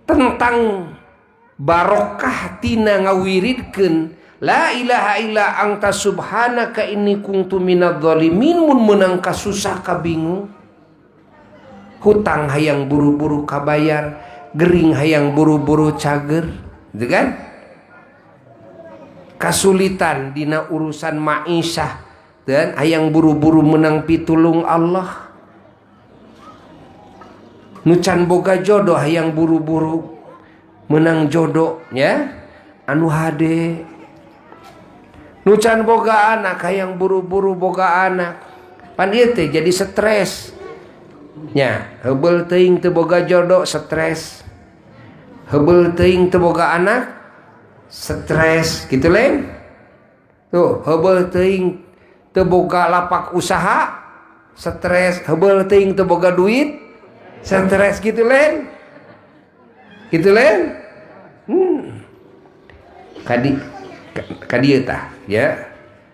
Tentang barokah tina ngawiridkeun la ilaha illa anta subhanaka inni kuntu minadh-dhalimin mun meunang kasusah kabingung. Hutang hayang buru-buru kabayar, gering hayang buru-buru cager, gitu kan? Kasulitan dina urusan ma'isyah dan hayang buru-buru menang pitulung Allah. Nu can boga jodoh hayang buru-buru menang jodoh ya, anu hade. Nu can boga anak hayang buru-buru boga anak. Pan ieu teh jadi stres. Nya, heubeul teuing teu boga jodoh stres. Heubeul teuing teu boga anak stres, gitu lain. Tuh, heubeul teuing teu boga lapak usaha stres, heubeul teuing teu boga duit stres, gitu lain. Gitu lain. Kadi kadieu tah ya.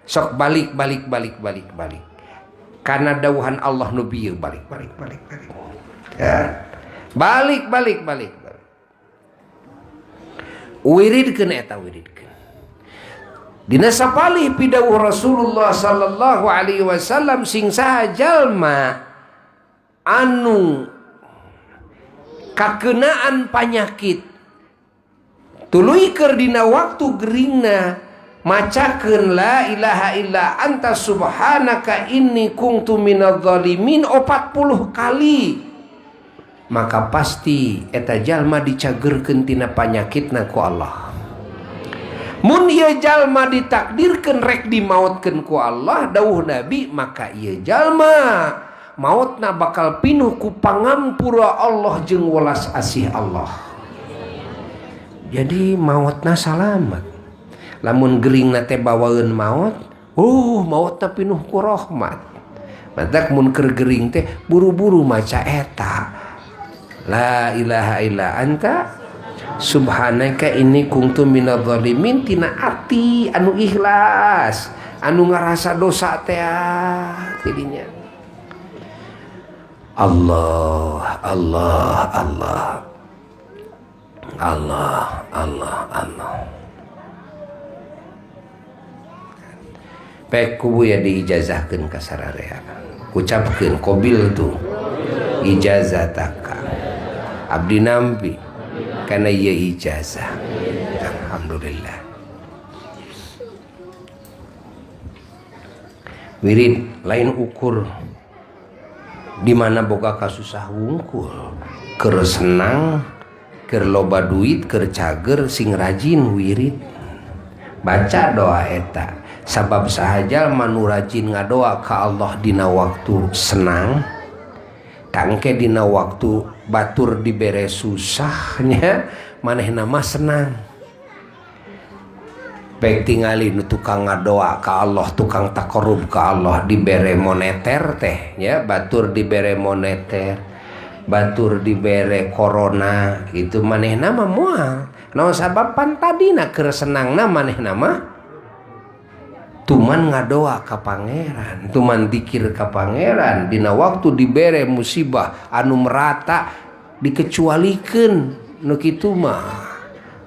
Sok balik balik balik balik balik. Karena dawuhan Allah nu bieu balik balik balik balik. Ya. Balik balik balik balik. Wiridkeun eta wiridkeun. Dina sapalih pidawuh Rasulullah sallallahu alaihi wasallam sing saha jalma anu kakenaan panyakit tuluy keur dina waktu geringna macakeun la ilaha illa anta subhanaka inni kuntu minadh-dhalimin 40 kali, maka pasti eta jalma dicagerkeun tina panyakitna ku Allah. Mun ieu jalma ditakdirkeun rek dimautkeun ku Allah, dawuh Nabi, maka ieu jalma mautna bakal pinuh ku pangampura Allah jeung welas asih Allah. Jadi mautna salamat. Lamun geringna teh bawaeun maut, mautna pinuh ku rahmat. Matak mun keur gering teh buru-buru maca eta. La ilaha illa anta subhanaka inni kuntu minadh-dhalimin tina ati anu ikhlas, anu ngarasa dosa teh tidinya. Allah, Allah, Allah. Allah, Allah, Allah. Pek kubu ya diijazahkeun ka sararea. Ucapkeun qabil tu ijazataka. Abdi nampi kana ieu ijazah. Alhamdulillah. Wirid lain ukur di mana boga kasusah wungkul, keur senang, keur loba duit, keur cager, sing rajin wirid. Baca doa eta. Sabab sahaja manu rajin ngadoa ka Allah dina waktu senang, tangke dina waktu batur dibere susahnya manehna mah senang. Baik tingali nu tukang ngadoa ka Allah, tukang takarub ka Allah dibere moneter teh ya, batur dibere moneter, batur dibere corona gitu manehna mah moal. Naon sabab pan tadina keur senangna manehna mah tuman ngadoa ka pangeran, tuman dikir ka pangeran. Dina waktu dibere musibah anu merata dikecualikeun nu kitu mah.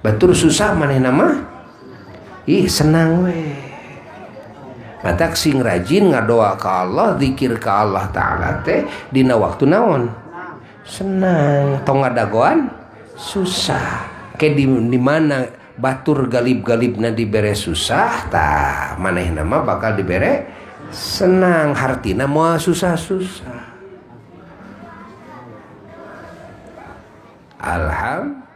Batur susah manehna mah ih senang we. Matak sing rajin ngadoa ka Allah, zikir ka Allah Ta'ala teh dina waktu naon? Senang. Tong ngadagoan susah. Ke di mana batur galib-galibna dibere susah, tah manehna mah bakal dibere senang, hartina moal susah-susah. Alhamdulillah.